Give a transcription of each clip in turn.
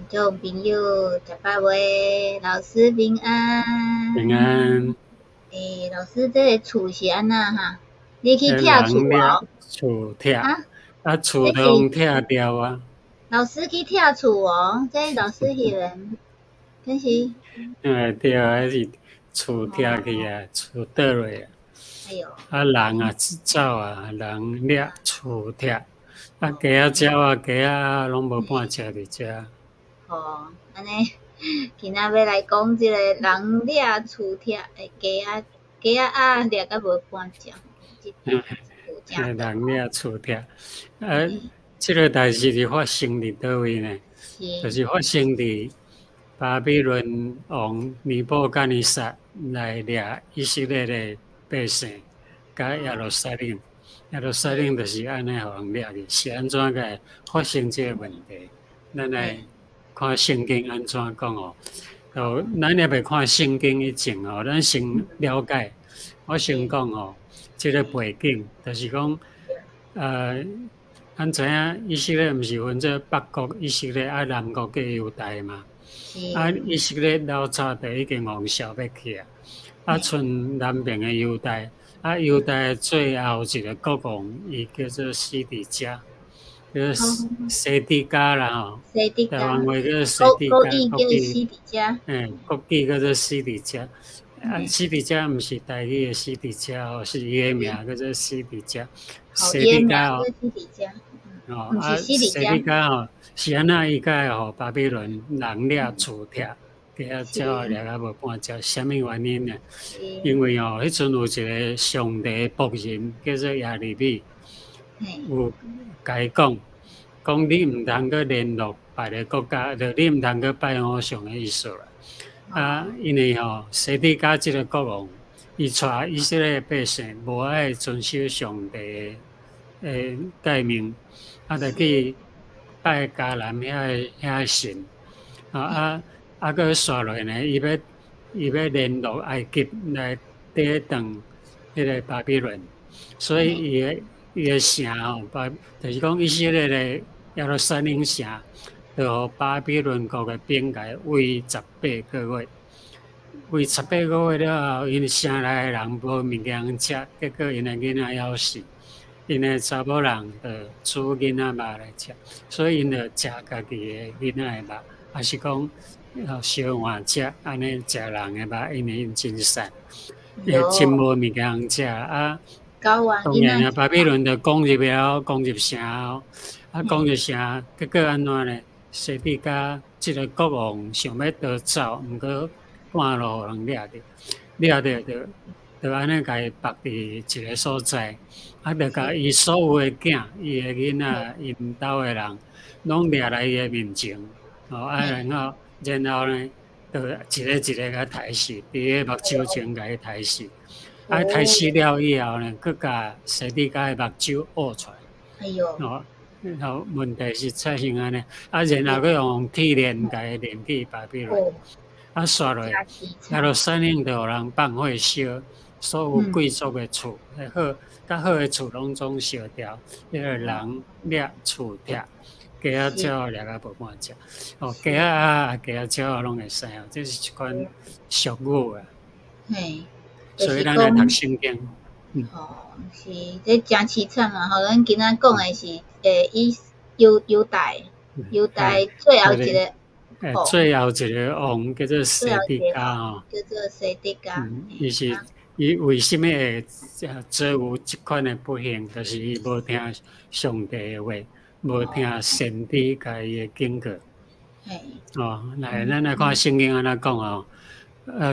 眾朋友，食飽未？老師平安。平安。欸，老師，這个厝是按怎哈？你去拆厝哦？厝拆，啊厝都予拆掉啊。老師去拆厝哦，這老師彼个，敢是？欸，對啊，彼是厝拆去啊，厝倒落啊。哎喲。啊，人啊走啊，人掠厝拆，啊雞仔鳥仔雞仔攏無半隻佇遮。哦，按呢，今仔欲來講這個人掠厝拆，欸，雞仔雞仔鴨掠甲無半隻。人掠厝拆，啊，這个代誌是發生佇佗位呢？就是發生佇巴比倫王尼布甲尼撒來掠以色列的百姓，佮耶路撒冷，耶路撒冷就是按呢予人掠去，是按怎個發生這个問題？咱來看聖經按怎講哦。就咱猶未看聖經以前哦，咱先了解。我先講哦，這个背景就是講，咱知影以色列毋是分做北國以色列啊南國叫猶大嘛？啊，以色列老早就已經予消滅去啊，啊，賰南邊的猶大，啊，猶大最後一个國王，伊叫做西底家，叫做西底家啦吼。西底家。台灣話叫做西底家，國語叫西底家。欸，國語叫做西底家。啊，西底家毋是台語的西底家哦，是伊的名叫做西底家。西底家哦。哦，啊，西底家吼，是按怎伊才會予巴比倫人掠厝拆，雞仔鳥仔掠甲無半隻，啥物原因呢？因為哦，彼陣有一个上帝的僕人叫做耶利米，有共伊講，講你毋通閣聯絡別个國家，就你毋通閣拜偶像的意思啦。啊，因為吼，西底家這个國王，伊帶以色列百姓無愛遵守上帝的誡命，啊，就去拜迦南遐个神，啊啊啊！閣紲落呢，伊欲聯絡埃及來抵擋彼个巴比倫，所以伊的城吼，就是講以色列的耶路撒冷城，就予巴比倫國的兵共圍十八個月，圍十八個月了後，𪜶城內的人無物件食，結果𪜶的囡仔枵死，𪜶的查某人就煮囡仔肉來食，所以𪜶就食家己的囡仔的肉，抑是講相換食，按呢食人的肉，因為𪜶真瘦，會真無物件食啊。當然啊，巴比倫就攻入了，攻入城，啊，攻入城，結果按怎呢？西底家這个國王想欲逃走，毋過半路予人掠著，掠著就按呢共伊縛佇一个所在，啊，就共伊所有的囝、伊的囡仔、𪜶兜的人，攏掠來伊的面前，哦，啊，然後呢，就一个一个共刣死，佇彼目睭前共伊刣死。啊，刣死了以後呢，閣共西底家的目睭挖出來。哎喲。哦，然後問題是產生按呢，啊，然後閣用鐵鏈共伊連去巴比倫。啊，紲落耶路撒冷就予人放火燒，所有貴族的厝，好，較好的厝攏總燒掉，彼个人掠厝拆，雞仔鳥仔掠甲無半隻。哦，雞仔鴨、雞仔鳥仔攏會使哦，這是一款俗語啊。嘿。所以咱來讀聖經。哦，是，這誠淒慘啊！吼，咱今仔講的是，欸，以猶大最後一个。欸，最後一个王叫做西底家吼。叫做西底家。伊是伊為啥物會遭遇這款的不幸？就是伊無聽上帝的話，無聽先知共伊的警告。哦，來，咱來看聖經按怎講哦。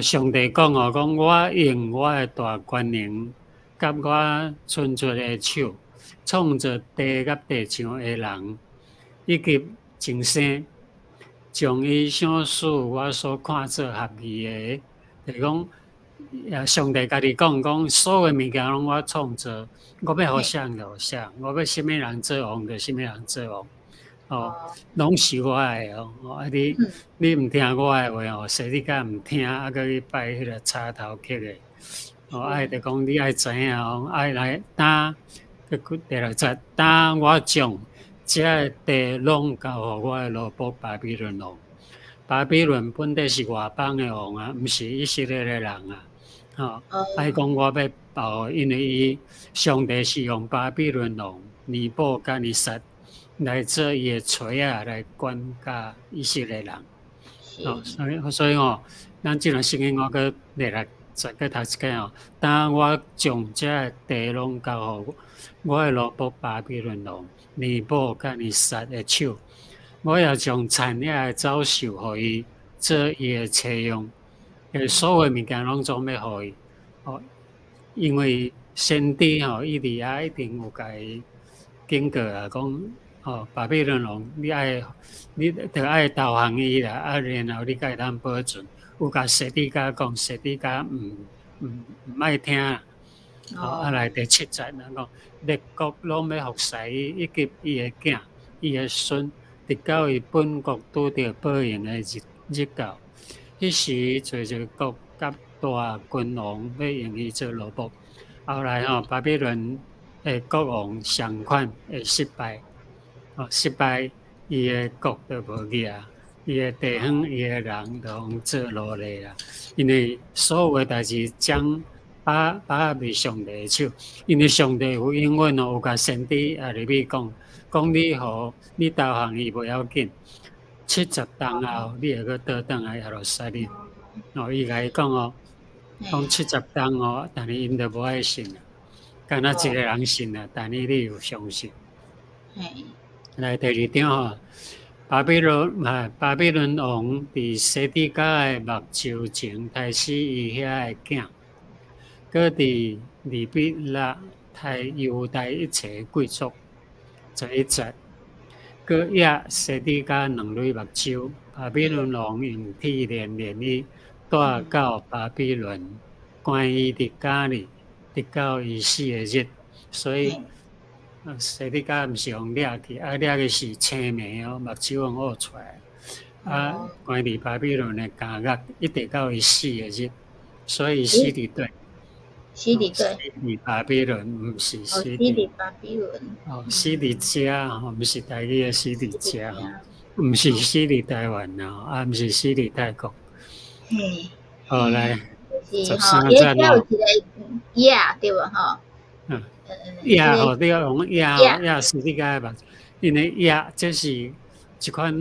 上帝講哦，講我用我的大權能，佮我伸出的手，創造地佮地上的人，以及眾星，將伊賞賜我所看做合宜的，就是講，上帝家己講講，所有的物件攏我創造，我欲予啥人就予啥人，我欲啥物人做王就啥物人做王。哦，攏是我的哦！啊你毋聽我的話哦，西底家毋聽，啊，閣去拜彼个插頭刻的。哦，啊，就講你愛知影哦，愛來當，第六節，當我將這个地攏交予我的奴僕巴比倫王。巴比倫本底是外邦的王啊，毋是以色列的人啊。吼，啊，伊講我欲報，因為伊上帝是用巴比倫王尼布甲尼撒來做伊的錘仔來管教以色列人。哦，所以吼，咱這段聖經我閣來來再閣讀一擺吼。當我將這个地攏交予我的奴僕巴比倫王尼布甲尼撒的手，我也將殘野的走獸予伊做伊的車用，所有物件攏總欲予伊。哦，因為先知吼，伊佇遐一定有共伊警告啊，講吼，巴比倫王，你愛你著愛投降伊啦，啊，然後你才會當保存。有共西底家講，西底家毋愛聽。哦，啊來第七節，人講列國攏欲服侍伊，以及伊的囝、伊的孫，直到伊本國拄著報應的日日到。彼時，濟濟國佮大君王欲用伊做奴僕。後來吼，巴比倫的國王上款會失敗，哦，失敗，伊的國就無去啊，伊的地方、伊的人就予做奴隸啦。因為所有的代誌將擺佇上帝的手，因為上帝有應允哦，有共先知耶利米講，講你予你投降伊無要緊，70冬後你會閣倒轉來耶路撒冷。哦，伊共伊講哦，講七十冬哦，但是𪜶就無愛信啊，干焦一个人信啊，但是你有相信。來第二章吼，巴比倫王佇西底家的目睭前刣死伊遐的囝，閣佇利比辣刣猶大一切貴族。11節，閣壓西底家兩蕊目睭，巴比倫王用鐵鏈連伊帶到巴比倫，關伊佇監裡，直到伊死的日。所以，西底家毋是予掠去，啊掠去是青暝哦，目睭予挖出來，啊關佇巴比倫的監獄，一直到伊死的日。所以死佇佗？死佇佗？死佇巴比倫，毋是死佇巴比倫。哦，死佇遮吼，毋是台語的死佇遮吼，毋是死佇台灣啊，啊，毋是死佇泰國。好來，是吼，伊遮有一個壓對無吼？嗯，壓吼，你要講壓壓西底家的目，因為壓這是一款，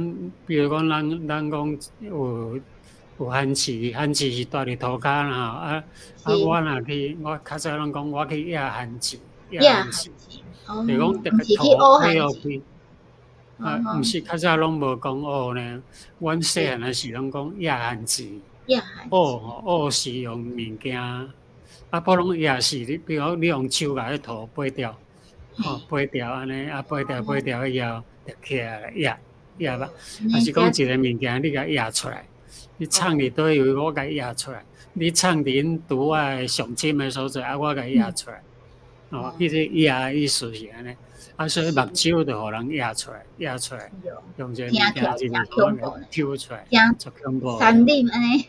比如講咱講有番薯，番薯是蹛佇塗跤啦吼，啊啊！我若去，我較早攏講我去壓番薯，壓番薯，就講這個土去予開。啊，毋是較早攏無講挖呢，阮細漢的時攏講壓番薯。挖吼，挖是用物件，啊，普通壓是你，比如講你用手共彼土掰掉，吼，掰掉按呢，啊，掰掉掰掉以後就起來壓壓吧，抑是講一個物件你共壓出來。你藏佇佗位，我共壓出來；你藏佇𪜶櫥仔上深的所在，啊，我共壓出來。哦，彼個壓的意思是按呢，啊，所以目睭就予人壓出來，壓出來，用這個物件真抽出來，足恐怖。三點按呢，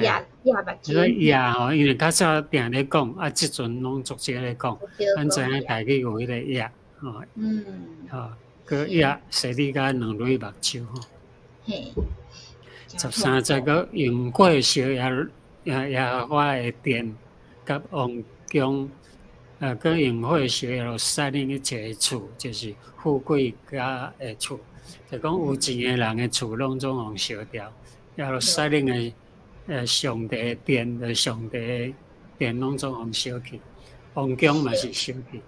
壓壓目睭。所以壓吼，因為較早定咧講，啊，這陣攏足少咧講，咱知影台語有彼個壓，吼。吼，閣壓西底家兩蕊目睭吼。13節閣用火燒耶和華的殿，佮王宮，啊，閣用火燒耶路撒冷一切厝，就是富貴家的厝，就講有錢的人的厝，攏總予燒掉。耶路撒冷的上帝的殿，就上帝的殿攏總予燒去，王宮嘛是燒去。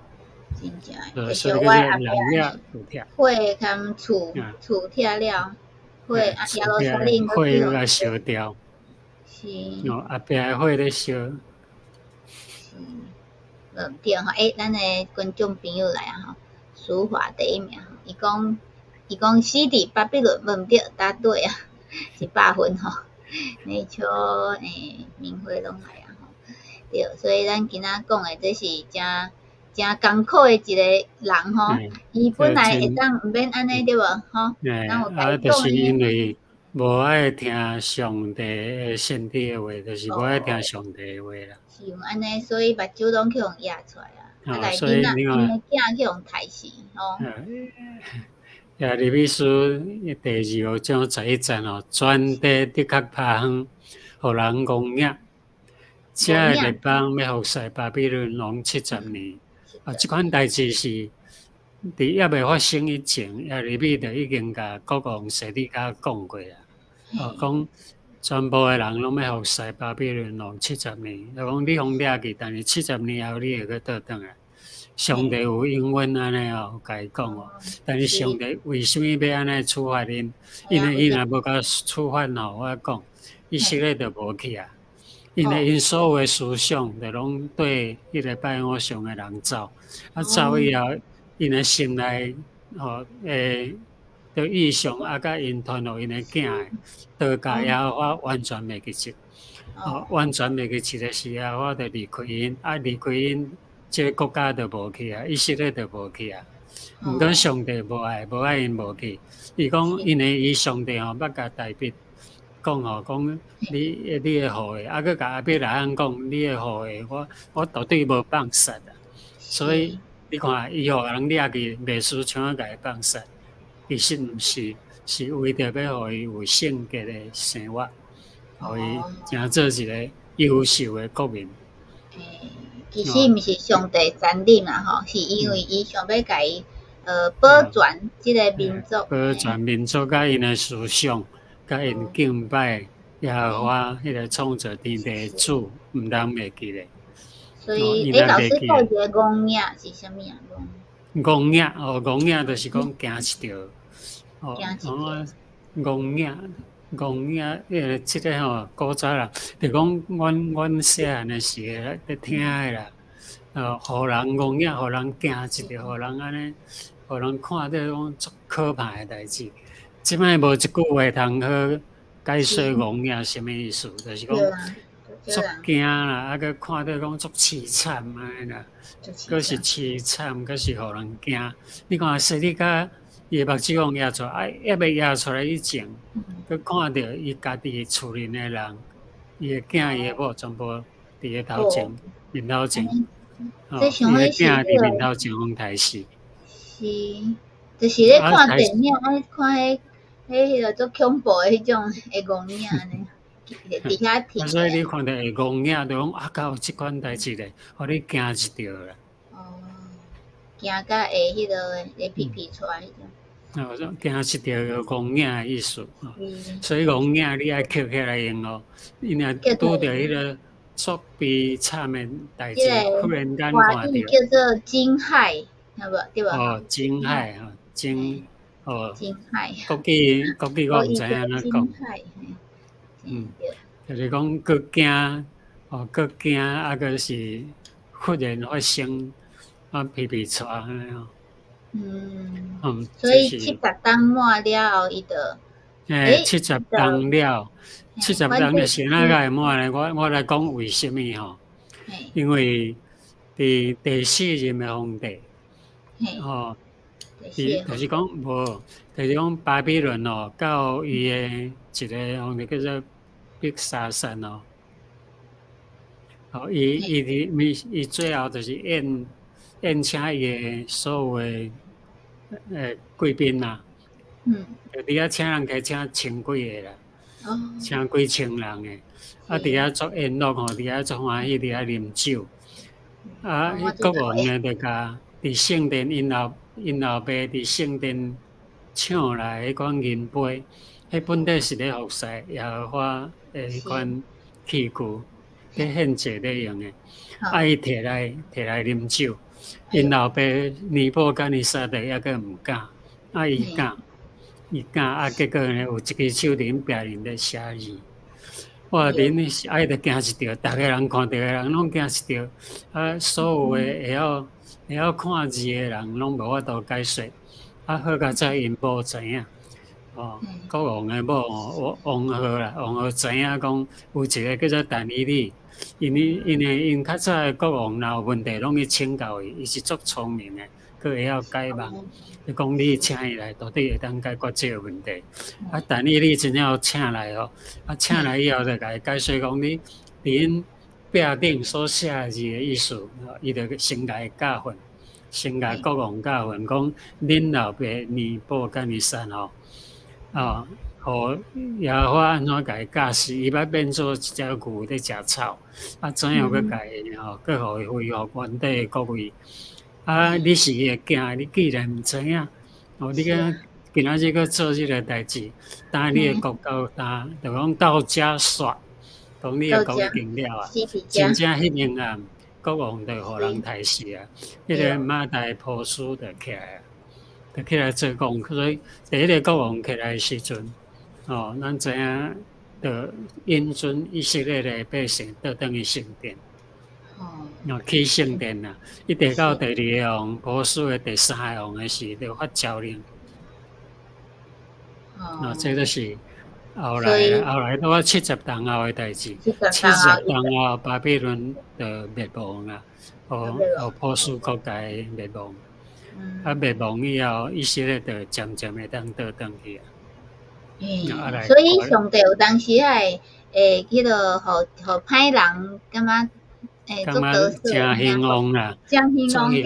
真正，所以叫做人也厝火兼厝厝拆了。火啊，耶路撒冷火又共燒掉。是。哦，後壁的火咧燒。是，無毋對吼，欸，咱的觀眾朋友來啊吼，淑華第一名，伊講死佇巴比倫，無毋對，答對啊，100分吼。沒錯，欸，明輝攏來啊吼，對，所以咱今仔講的這是誠誠艱苦的一個人吼，伊本來會當毋免按呢對無吼？啊，就是因為無愛聽上帝的先知的話，就是無愛聽上帝的話啦。是用按呢，所以目睭攏去予壓出來啊，啊，內面啊，𪜶的囝去予刣死吼。耶利米書第二章11節哦，全地的確拍風，予人戇攑。這个列邦欲服侍巴比倫王七十年。啊，這款代誌是佇猶未發生以前，耶利米就已經共國王西底家講過啊。哦，講全部的人攏欲服侍巴比倫王七十年。就講你予掠去，但是七十年後你會閣倒轉來。上帝有應允按呢哦，共伊講哦。但是上帝為啥物欲按呢處罰𪜶？因為伊若無共處罰吼，我講以色列就無去啊。因為𪜶所有的思想，就攏對彼个拜偶像的人走，啊走以後，𪜶的心內吼會的意象啊，佮𪜶傳予𪜶的囝的，都共耶和華完全袂記得。哦，完全袂記得的時候，我就離開𪜶，啊離開𪜶，這个國家就無去啊，以色列就無去啊。毋過上帝無愛，無愛𪜶無去。伊講，因為伊上帝吼捌共大衛講吼，講你的後裔，啊閣共亞伯拉罕講，你的後裔，我絕對無放殺啊。所以你看，伊予人掠去，袂輸像共伊放殺，其實毋是，是為著欲予伊有聖潔的生活，予伊成做一個優秀的國民。其實毋是上帝殘忍啊，吼，是因為伊想欲共伊保全這个民族。保全民族佮𪜶的思想，佮𪜶敬拜耶和華彼个創造天地的主，毋通袂記咧。所以，欸，老師講一个戇攑是啥物啊？戇攑哦，戇攑就是講驚一著。哦，戇攑，戇攑，這个吼古早人，就講阮細漢的時咧聽的啦。哦，予人戇攑，予人驚一著，予人按呢，予人看著講足可怕的代誌。這擺無一句話通好解說戇攑啥物意思，就是講足驚啦，啊閣看著講足淒慘按呢啦，閣是淒慘，閣是予人驚。你看西底家伊的目睭予攑出來，啊，猶未攑出來以前，閣看著伊家己厝裡的人，伊的囝、伊的某全部佇伊頭前面頭前，哦，伊的囝佇面頭前予刣死。是，就是咧看電影，愛看彼個足恐怖的彼種會戇攑呢，佇遐停。所以你看著會戇攑，就講啊，敢有這款代誌咧，予你驚一著啦。哦，驚甲會彼個會皮皮剉彼種。哦，驚一著戇攑的意思。所以戇攑你愛抾起來用哦，伊若拄著彼個足悲慘的代誌，忽然間看著。叫做驚駭，對無？對無？哦，驚駭吼，驚哦。驚駭。國語我毋知影按怎講。就是講閣驚，哦，閣驚，啊，閣是忽然發生，啊，皮皮剉按呢吼。所以七十冬滿了後，伊就，欸，七十冬了，七十冬了是按怎會滿呢？我來講為啥物吼？因為佇第四任的皇帝，吼，就是講無，就是講巴比倫哦，到伊的一个皇帝叫做伯沙撒哦，哦，伊伊佇伊最後就是宴請伊的所有的貴賓啦，就佇遐請人家請千幾个啦，請幾千人的，啊，佇遐做宴樂吼，佇遐足歡喜，佇遐啉酒，啊，國王呢就共佇聖殿𪜶老爸佇聖殿搶來彼款銀杯，彼本底是咧服侍耶和華的彼款器具，咧獻祭咧用的，啊，伊摕來啉酒。𪜶老爸尼布甲尼撒就猶閣毋敢，啊，伊敢，伊敢，啊，結果呢，有一支手佇𪜶壁面咧寫字。哇！恁啊，伊就驚一著，逐个人看著的人攏驚一著，啊，所有的會曉看字的人攏無法度解說。啊，好佳哉𪜶某知影，哦，國王的某吼，王后啦，王后知影講有一个叫做但以理，因為𪜶較早的國王若有問題，攏去請教伊，伊是足聰明的，閣會曉解夢。伊講你請伊來，到底會當解決這个問題。啊，但以理真正予請來哦，啊，請來以後就共伊解說講，你佇𪜶壁頂所寫的字的意思，伊就先共伊教訓。先共國王教訓講，恁老爸尼布甲尼撒吼，哦，予耶和華按怎共伊教死？伊欲變做一隻牛咧食草，啊，怎樣閣共伊吼，閣予伊恢復原底的國位？啊，你是伊的囝，你既然毋知影，哦，你敢今仔日閣做這个代誌，擔你的國到擔，就講到遮煞，講你的國已經了啊，真正彼暝暗，國王就予人刣死啊！彼个瑪代波斯就起來啊，就起來做王，所以第一个國王起來的時陣，哦，咱知影，就允准以色列的百姓倒轉去聖殿，哦，起聖殿啊，一直到第二个王波斯的第三个王的時，就發詔令。哦，這就是後來，後來到70冬後的代誌，七十冬後巴比倫就滅亡啊，予波斯國共滅亡。啊，滅亡以後，以色列就漸漸會當倒轉去啊。嗯，所以上帝有當時會會彼落予予歹人感覺會做得誠興旺啦，誠興旺對。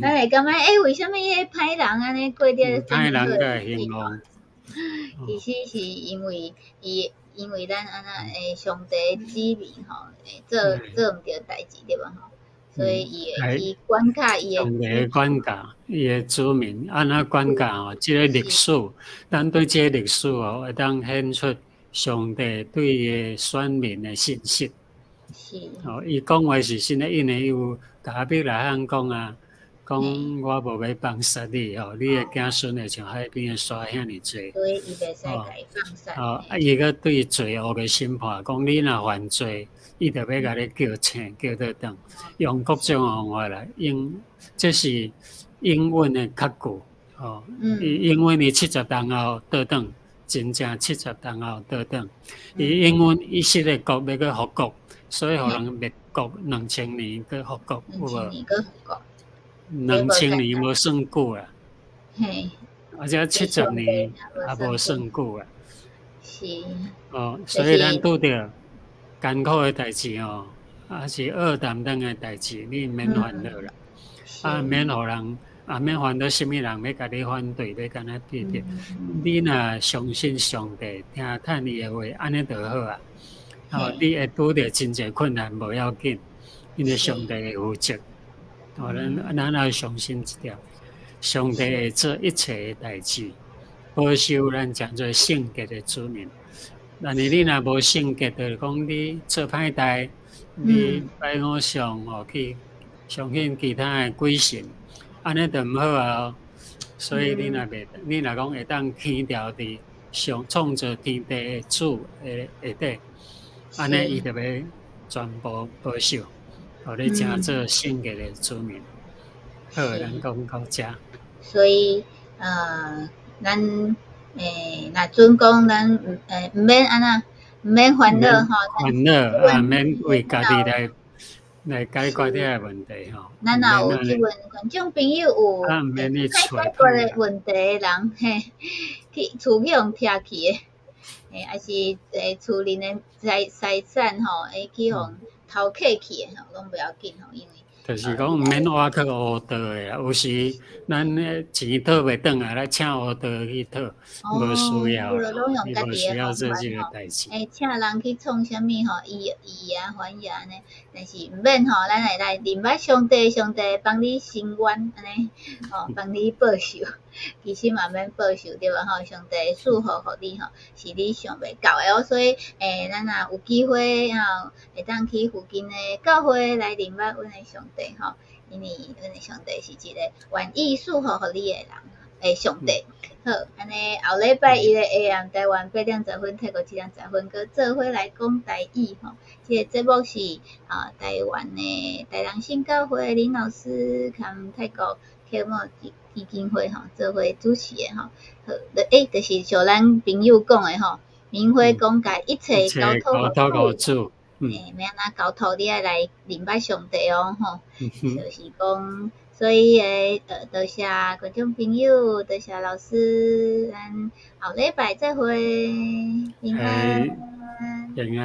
咱會感覺欸，為啥物彼歹人按呢過得歹人閣會興旺？其實是因為伊，因為咱按怎會上帝子民吼，會做做毋對代誌對無吼？所以伊會去管教伊的。上帝管教伊的子民，按怎管教吼？這個歷史，咱對這個歷史哦，會當顯出上帝對伊的選民的信實。哦，伊講話是真的，因為伊有共亞伯拉罕講啊，講我無欲放殺你吼，你的子孫會像海邊的沙遐爾濟。所以伊袂使共伊放殺。哦，啊，伊閣對罪惡的審判，講你若犯罪，伊就欲共你叫醒，叫倒轉，用各種方法來應，這是應允的確據。哦，伊應允伊七十冬後倒轉，真正七十冬後倒轉。伊應允以色列國欲閣復國，所以予人滅國2000年閣復國，有無？兩千年無算久啊，而且70年也無算久啊。是。哦，所以咱拄著艱苦的代誌哦，抑是惡擔當的代誌，你毋免煩惱啦。啊，毋免予人，也免煩惱啥物人欲共你反對，欲共你批評。你若相信上帝，聽趁伊的話，按呢就好啊。哦，你會拄著真濟困難無要緊，因為上帝會負責。哦，咱愛相信這點，上帝會做一切的代誌，保守咱成做聖潔的子民。但是你若無聖潔，就是講你做歹代，你拜偶像哦，去相信其他的鬼神，按呢就毋好啊。所以你若袂，你若講會當徛牢佇上創造天地的主的下底，按呢伊就欲全部保守。予你成做聖潔的子民。好，咱講到遮。所以，咱若準講咱毋免按怎，毋免煩惱吼。煩惱啊，免為家己來解決這个問題吼。咱若有這份觀眾朋友有毋免去解決的問題的人，嘿，去厝去予人拆去的，抑是厝裡的財產吼，會去予偷客去的吼，攏無要緊吼，因為就是講毋免倚靠烏道的啊，有時咱錢討袂轉來，來請烏道去討，無需要啦，你無需要做這個代誌。欸，請人去創啥物吼，以以訛傳訛按呢，但是毋免吼，咱會來認捌上帝，上帝幫你伸冤按呢，吼，幫你報仇。其實嘛免報仇對無吼，上帝賜福予你吼，是你想袂到的哦。所以，咱若有機會吼，會當去附近的教會來認捌阮的上帝吼，因為阮的上帝是一個願意賜福予你的人，的上帝。好，按呢後禮拜一的 AM 台灣8點10分，泰國7點10分，閣做伙來講台語吼。這个節目是啊，台灣的台南新教會林老師佮泰國客莫基金會吼做伙主持的吼。好，就是像咱朋友講的吼，明輝講共一切交託予主，欲按怎交託你愛來認捌上帝哦吼，就是講，所以多謝觀眾朋友，多謝老師，咱後禮拜再會，平安。平安。